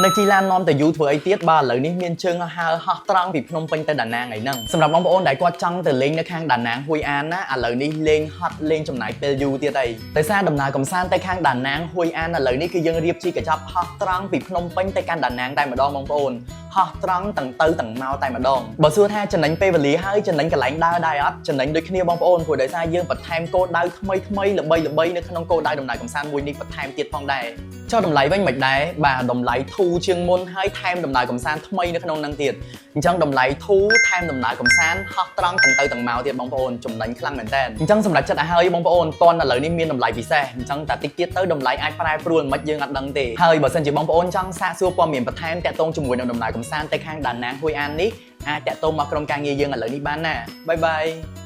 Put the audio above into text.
នៅជិះឡាននាំទៅយូរធ្វើអីទៀតបាទឥឡូវនេះមានជើងហើរហោះត្រង់ពីភ្នំពេញទៅដាណាងឯហ្នឹងសម្រាប់បងប្អូនដែលគាត់ចង់ទៅលេងនៅខាងដាណាងហួយអានណាឥឡូវនេះលេងហត់លេងចំណាយពេលយូរទៀតអីដោយសារដំណើរកំសាន្តទៅខាងដាណាងហួយអានឥឡូវនេះគឺយើងរៀបជាកញ្ចប់ហោះត្រង់ពីភ្នំពេញទៅកាន់ដាណាងតែម្ដងបងប្អូនហោះត្រង់ទាំងទៅទាំងមកតែម្ដងបើសួរថាចំណេញពេលវេលាហើយចំណេញកន្លែងដើរដែរអត់ចំណេញដូចគ្នាបងប្អូនព្រោះដោយសារយើងបន្ថែមគោលដៅថ្មីថ្មីល្បីល្បីនៅក្នុងគោលដៅដំណើរកំសាន្តមួយនេះបន្ថែមទៀតផងដែរចុះតម្លៃវិញមិនដែរបាទតម្លៃធូរជាងមុនហើយថែមដំណើរកំសាន្តថ្មីនៅក្នុងហ្នឹងទៀតអញ្ចឹងតម្លៃធូរថែមដំណើរកំសាន្តហោះត្រង់ទាំងទៅទាំងមកទៀតបងប្អូនចំណេញខ្លាំងមែនតើអញ្ចឹងសម្រាប់ចិត្តឲ្យហើយបងប្អូនតន់ឥឡូវនេះមានតម្លៃពិសេសអញ្ចឹងតែតិចទៀតទៅតម្លៃអាចប្រែប្រួលមិនយើងអត់ដឹងទេហើយបើសិនជាបងប្អូនចង់សាកសួរព័ត៌មានបន្ថែមតាក់ទងជាមួយនឹងដំណើរកំសាន្តទៅខាងដាណាងហួយអាននេះអាចតាក់ទងមកក្រុមការងារយើងឥឡូវនេះបានណាbye bye.